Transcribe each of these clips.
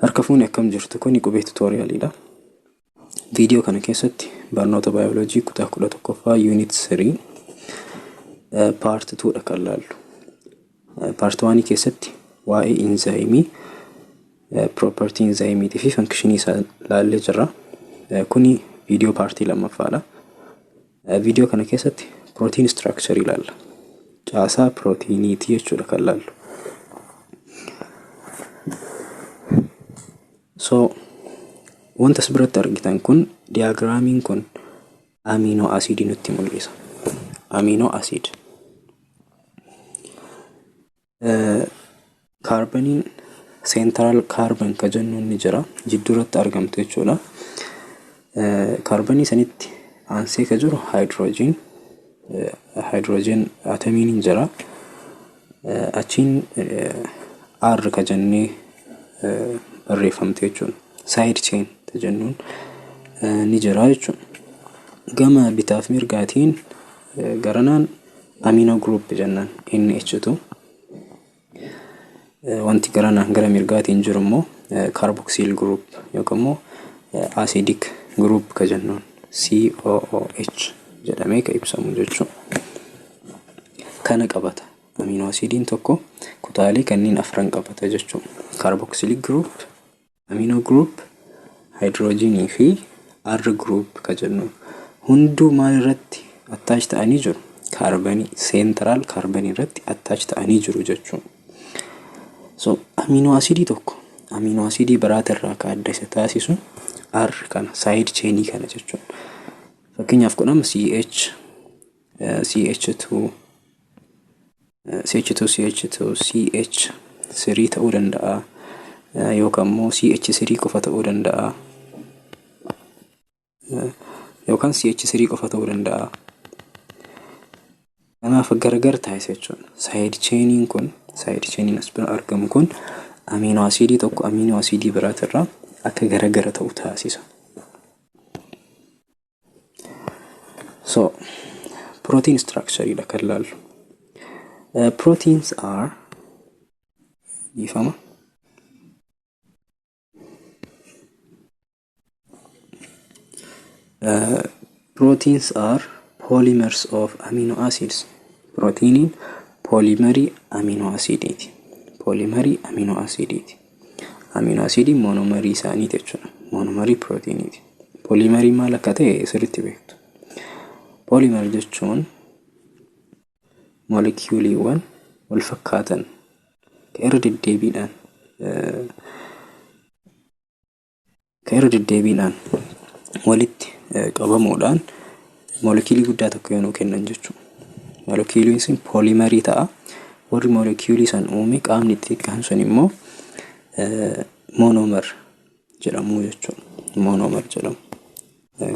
Harka fuuni akkam jirtu? Kuni Qubee Tutorialidha. Viidiyoo kana keessatti barnoota baayoloojii kutaa 11ffaa unit 3 part 2 dha kan laallu. Part 1 keessatti waa'ee inzaayimii, propertii inzaayimiitii fi fankshinii isaa laallee jirra. Kuni viidiyoo paartii lammaffaadha. Viidiyoo kana keessatti protein structure ilaalla. Caasaa pirootiiniiti jechuudha kan laallu. So wanta as biratti argitan kun, diyaagiraamiin kun amino asiidii nutti mul'isa. Amino acid. Kaarbaniin central carbon ka jennuun ni jira. Jidduuratti argamtu jechuudha. Kaarbanii sanitti aansee ka jiru hydrogen. Hydrogen atomiin ni jira. Achiin R ka jennee barreeffamte jechuudha. Side chain ka jennuun ni jira jechuudha. Gama bitaaf mirgaatiin garanaan amino group jennaan NH2. Wanti garanaan gara mirgaatiin jiru immoo carboxyl group yookaan immoo acidic group ka jennuun COOH jedhamee ka ibsamu jechuudha. Kana qabata. Amino acidiin tokko kutaalee kanneen afran qabata jechuudha. Carboxylic group, amino group, hydrogenii fi R group ka jennuun. Hunduu maal irratti attach ta'anii jiru? Kaarbanii, central kaarbanii irratti attach ta'anii jiru jechuudha. So amino acidii tokko amino acidii biraatirraa ka adda isa taasisu R kana, side chainii kana jechuudha. Fakkeenyaaf kun amma CH, CH2, CH2, CH2, CH3 ta'uu danda'a. Yookaan immoo CH3 qofa ta'uu danda'a. Yookaan CH3 qofa ta'uu danda'a. Kanaaf gargar taasisa jechuudha. Side chainiin kun, side chainiin as bira argamu kun amino acidii tokko amino acidii biraatirraa akka garagara ta'u taasisa. So protein structure dha kan laallu. Proteins are, dhiifama. Proteins are polymers of amino acids. Proteiniin polymerii amino acidiiti. Polymerii amino acidiiti. Amino acidiin monomerii isaaniiti jechuudha. Monomerii proteiniti. Polymerii maal akka ta'e sirriitti beektu. Polymer jechuun moolekiyuuliiwwan wal fakkaatan kan irra deddeebiidhaan walitti qabamuudhaan moolekiyuulii guddaa tokko yoo nuu kennan jechuudha. Moolekiyuuliin sun poolimerii ta'a. Warri moolekiyuulii san uume, qaamni xixiqqaan sun immoo moonomer jedhamu jechuudha. Moonomer jedhamu.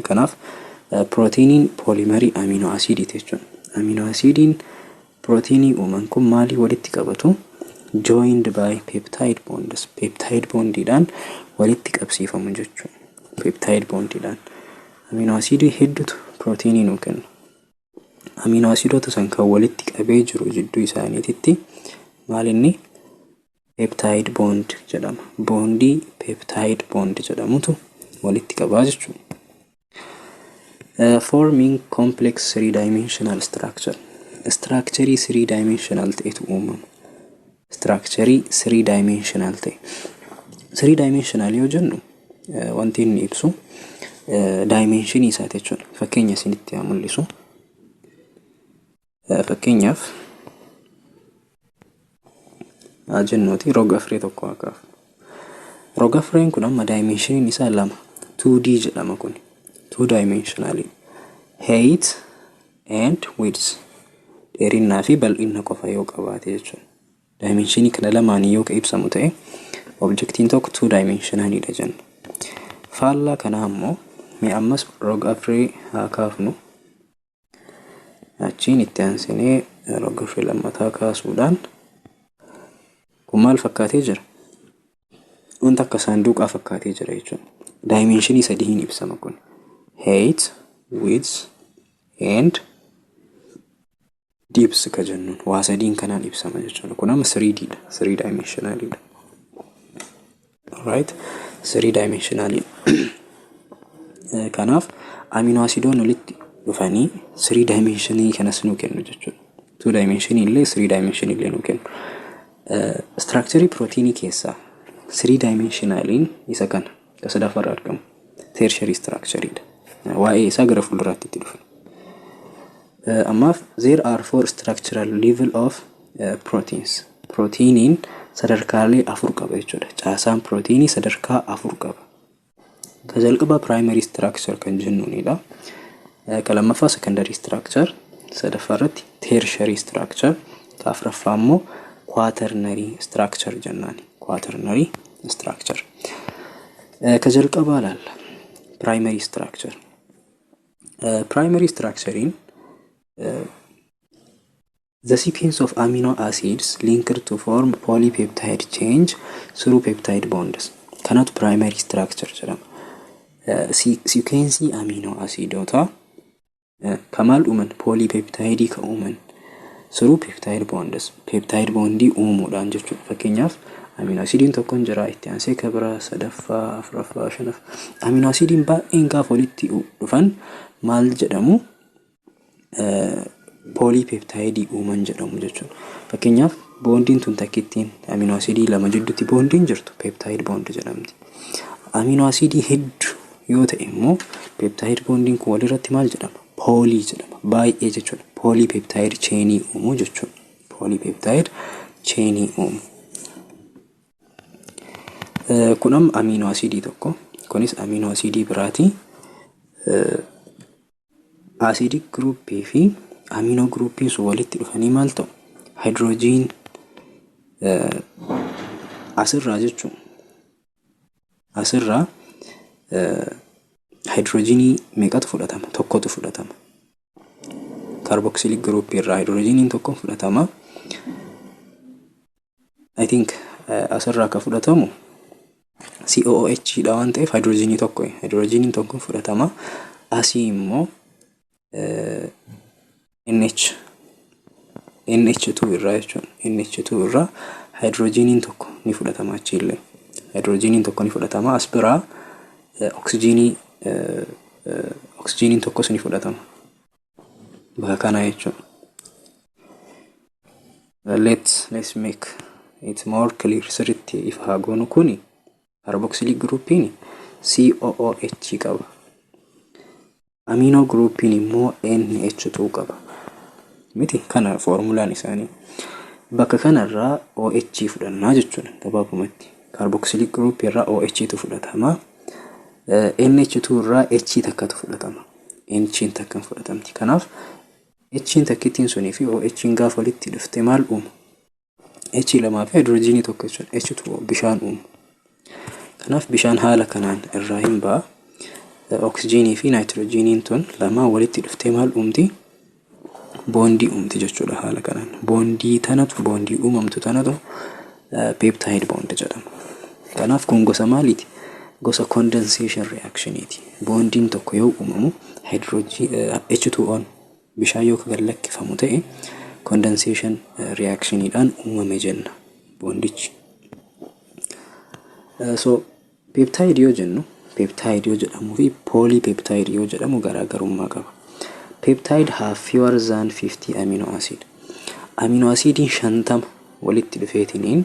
Kanaaf pirootiiniin poolimerii amino asiidiiti jechuudha. Amino asiidiin pirootiinii uuman kun maalii walitti qabatu? Joined by peptide bonds. Peptide bondiidhaan walitti qabsiifamu jechuudha. Peptide bondiidhaan. Amino asiidii hedduutu pirootiinii nuu kenna. Amino asiidota san kan walitti qabee jiru jidduu isaaniititti maal inni? Peptide bond jedhama. Bondii peptide bond jedhamutu walitti qabaa jechuudha. Forming complex three dimensional structure. Structurii three dimensional ta'etu uumama. Structurii three dimensional ta'e. Three dimensional yoo jennu wanti inni ibsu dimensionii isaati jechuudha. Fakkeenya isinitti haa mul'isu. Fakkeenyaaf haa jennuuti roga afree tokko haa kaafnu. Roga afreen kun amma dimensioniin isaa lama, 2D jedhama kun. 2 dimensional, height and width, dheerinnaa fi bal'inna qofa yoo qabaate jechuudha. Dimensionii kana lamaanii yoo ka ibsamu ta'e objektiin tokko 2 dimensionalidha jenna. Faallaa kanaa immoo mee ammas roga afree haa kaafnu. Achiin itti aansinee roga afree lammataa kaasuudhaan kun maal fakkaatee jira? Wanta akka saanduqaa fakkaatee jira jechuudha. Dimensionii sadiin ibsama kun. Height, width and depth ka jennuun waa sadiin kanaan ibsama jechuudha. Kun amma 3D dha. 3 dimensionalidha. Right? Three dimensional. Kanaaf amino acidoonni walitti dhufanii three dimensionii kanas nuu kennu jechuudha. Two dimensionii illee, three dimensionii illee nuu kennu. Structure pirootiinii keessaa three dimensionaliin isa kana, ka sadaffaarra argamu. Tertiary structureidha. Waa'ee isaa gara fuulduraatti itti dhufna. Ammaaf there are four structural level of proteins. Prootiiniin sadarkaalee afur qaba jechuudha. Caasaan prootiinii sadarkaa afur qaba. Ka jalqabaa primary structure kan jennuunidha. Ka lammaffaa secondary structure, sadaffaa irratti tertiary structure, ka afuraffaa immoo quaternary structure jennaani. Quaternary structure. Ka jalqabaa ilaalla. Primary structure. Primary structurein the sequence of amino acids linked to form polypeptide chain through peptide bonds. Kanatu primary structure jedhama. Sequence amino acidoota ka maal uuman? Polypeptide ka uuman through peptide bonds. Peptide bondii uumuudhaan jechuudha. Fakkeenyaaf, amino acidiin tokko hin jira, itti aansee ka biraa, sadaffaa, afuraffaa, shanaffaa. Amino acidiin baay'een gaafa walitti dhufan maal jedhamu? Polypeptide uuman jedhamu jechuudha. Fakkeenyaaf, bondiin tun takkittiin amino acidii lama jidduutti bondiin jirtu peptide bond jedhamti. Amino acidii hedduu yoo ta'e immoo peptide bondiin kun walirratti maal jedhama? Poly jedhama. Baay'ee jechuudha. Polypeptide chainii uumuu jechuudha. Polypeptide chainii uumu. Kun amma amino acidii tokko. Kunis amino acidii biraati. Acidic groupii fi amino groupiin sun walitti dhufanii maal ta'u? Hydrogen asirraa jechuun asirraa hydrogenii meeqatu fudhatama? Tokkotu fudhatama. Carboxylic groupii irraa hydrogeniin tokko fudhatama. I think asirraa akka fudhatamu COOH dha waan ta'eef hydrogenii tokko, hydrogeniin tokko fudhatama. Asii immoo NH NH2 irraa jechuudha. NH2 irraa hydrogeniin tokko ni fudhatama achiillee. Hydrogeniin tokko ni fudhatama. As biraa oksijiiniin tokkos ni fudhatama. Bakka kana jechuudha. Let's make it more clear, sirriitti ifa haa goonu. Kuni carboxylic groupiin COOH qaba. Amino groupiin immoo NH2 qaba. Miti kana foormulaan isaanii. Bakka kanarraa OH fudhannaa jechuudha gabaabumatti. Carboxylic group irraa OH tu fudhatama. NH2 irraa H takkatu fudhatama. H takka fudhatamti. Kanaaf H takkittiin sunii fi OH gaafa walitti dhufte maal uumu? H lamaa fi hydrogenii tokko jechuudha. H2O, bishaan uumu. Kanaaf bishaan haala kanaan irraa hin ba'a. Oksijiinii fi naayitiroojiiniin tun lamaan walitti dhuftee maal uumti? Bondii uumti jechuudha haala kanaan. Bondii tanatu, bondii uumamtu tanatu peptide bond jedhama. Kanaaf kun gosa maaliiti? Gosa condensation reactioniiti. Bondiin tokko yoo uumamu, H2O, bishaan yoo gad lakkifamu ta'e, condensation reactioniidhaan uumame jenna bondichi. So peptide yoo jennu, peptide yoo jedhamuu fi polypeptide yoo jedhamu garaagarummaa qaba. Peptide have fewer than 50 amino acid. Amino acidiin 50 walitti dhufeetiniin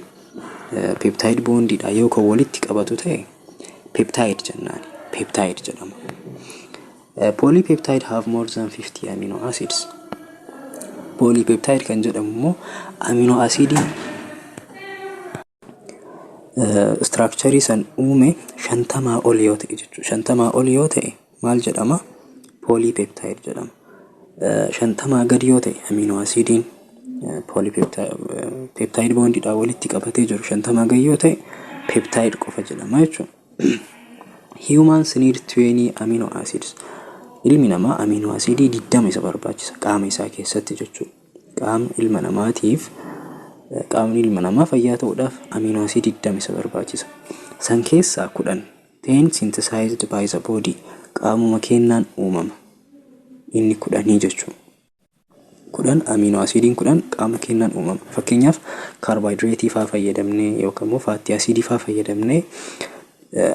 peptide bondiidha yoo kan walitti qabatu ta'e peptide jennaani. Peptide jedhama. Polypeptide have more than 50 amino acids. Polypeptide kan jedhamu immoo amino acidiin structure san uume 50 ol yoo ta'e jechuudha. 50 ol yoo ta'e maal jedhama? Polypeptide jedhama. 50 gadi yoo ta'e, amino acidiin polypeptide bondiidhaan walitti qabatee jiru 50 gadi yoo ta'e, peptide qofa jedhama jechuudha. Humans need 20 amino acids. Ilmi namaa amino acidii 20 isa barbaachisa qaama isaa keessatti jechuudha. Qaamni ilma namaatiif, qaamni ilma namaa fayyaa ta'uudhaaf amino acidii 20 isa barbaachisa. San keessaa 10, 10 synthesized by the body, qaamuma kennaan uumama. Inni 10 jechuudha. 10 amino acidiin 10 qaama keenyaan uumama. Fakkeenyaaf, kaarboohayidireetii faa fayyadamnee yookaan immoo fatty acidii faa fayyadamnee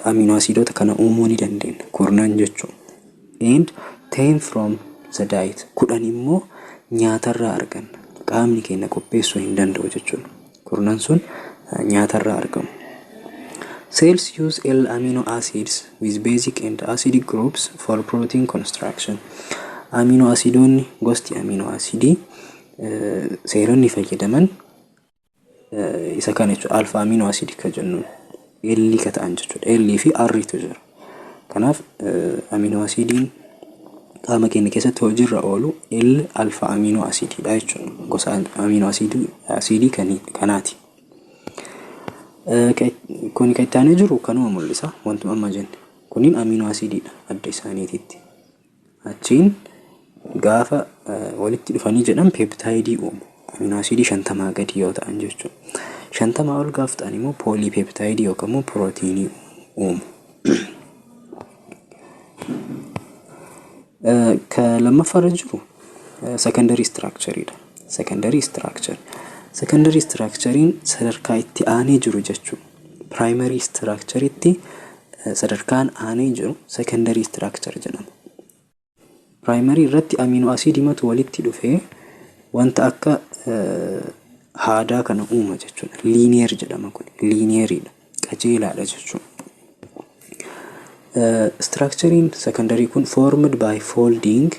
amino acidoota kana uumuu ni dandeenya. 10 jechuudha. And 10 from the diet. 10 immoo nyaatarraa arganna. Qaamni keenya qopheessuu hin danda'u jechuudha. 10 sun nyaatarraa argamu. Cells use L amino acids with basic and acidic groups for protein construction. Amino acidoonni, gosti amino acidii seelonni fayyadaman isa kana jechuudha. Alpha amino acid kan jennuun L ka ta'an jechuudha. L fi R tu jira. Kanaaf amino acidiin qaama keenya keessatti hojiirra oolu L alpha amino acidiidha jechuudha. Gosa amino acidii kanaati. Kuni kan itti aanee jiru kanuma mul'isa. Wantuma amma jenne. Kuniin amino acidiidha adda isaaniititti. Achiin gaafa walitti dhufanii jedhan peptideii uumu. Amino acidii 50 gadi yoo ta'an jechuudha. 50 ol gaafa ta'an immoo polypeptideii yookaan immoo pirootiinii uumu. Ka lammaffaarra jiru secondary structureidha. Secondary structure. Secondary structurein sadarkaa itti aanee jiru jechuudha. Primary structure'itti sadarkaan aanee jiru secondary structure jedhama. Primary irratti amino acidimatu walitti dhufee wanta akka haadaa kana uuma jechuudha. Linear jedhama kun. Linearidha. Qajeelaadha jechuudha. Structurein secondary kun formed by folding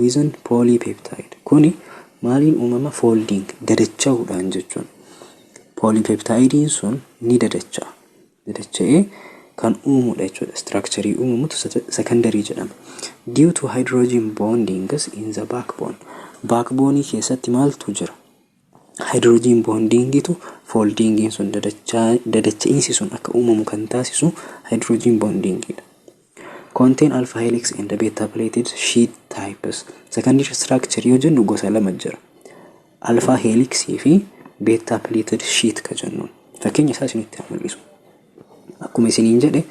within polypeptide. Kuni maaliin uumama? Folding, dadacha'uudhaan jechuudha. Polypeptidein sun ni dadacha'a. Dadacha'ee kan uumudha jechuudha. Structure uumamutu secondary jedhama. Due to hydrogen bondings in the backbone. Backbone keessatti maaltu jira? Hydrogen bondingitu foldingiin sun, dadacha'iinsi sun akka uumamu kan taasisu hydrogen bondingidha. Contain alpha helix and beta pleated sheet types. Secondary structure yoo jennu gosa lama jira. Alpha helix fi beta pleated sheet ka jennuun. Fakkeenya isaa isinitti haa mul'isu. Akkuma isiniin jedhe,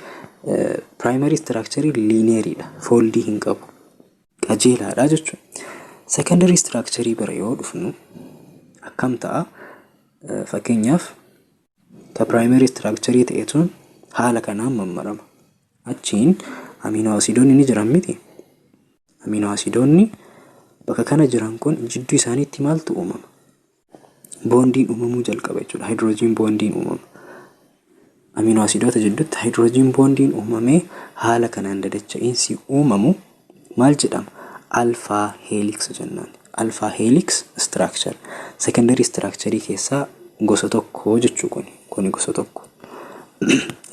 primary structure linearidha. Foldii hin qabu. Qajeelaadha jechuudha. Secondary structure bira yoo dhufnu akkam ta'a? Fakkeenyaaf, ka primary structure ta'etu haala kanaan mammarama. Achiin amino acidoonni ni jiran miti. Amino acidoonni bakka kana jiran kun jidduu isaaniitti maaltu uumama? Bondiin uumamuu jalqaba jechuudha. Hydrogen bondiin uumama. Amino acidoota jidduutti hydrogen bondiin uumamee haala kanaan dadacha'iinsi uumamu maal jedhama? Alpha helix jennaan. Alpha helix structure. Secondary structure keessaa gosa tokko jechuu kuni. Kuni gosa tokko.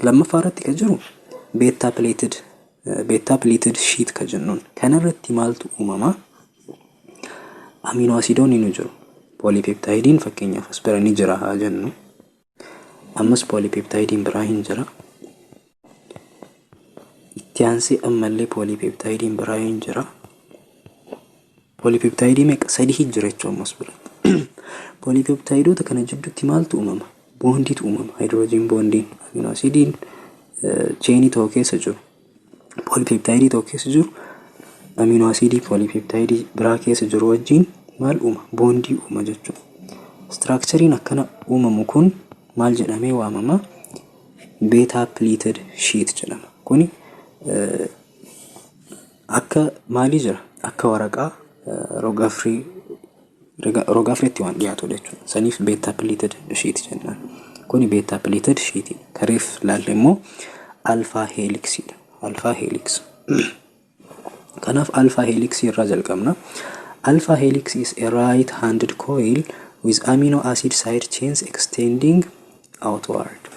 Lammaffaa irratti kan jiru beta pleated sheet kan jennuun. Kanarratti maaltu uumama? Amino acidoonni ni jiru. Polypeptidein fakkeenyaaf as bira ni jira haa jennu. Ammas polypeptidein biraa hin jira. Itti aansee ammallee polypeptidein biraa hin jira. Polypeptideii meeqa? Sadii jira jechuudha ammas biratti. Polypeptideoota kana jidduutti maaltu uumama? Bondiitu uumama. Hydrogen bondiin amino acidiin chainii tokko keessa jiru, polypeptideii tokko keessa jiru, amino acidii polypeptideii biraa keessa jiru wajjin maal uuma? Bondii uuma jechuudha. Structurein akkana uumamu kun maal jedhamee waamama? Beta pleated sheet jedhama. Kuni akka maalii jira? Akka waraqaa roga afreetti waan dhiyaatudha jechuudha. Saniif beta pleated sheet jennaan. Kuni beta pleated sheet. Kareef laalle immoo alpha helixidha. Alpha helix. Kanaaf alpha helix irraa jalqabna. Alpha helix is a right-handed coil with amino acid side chains extending outward.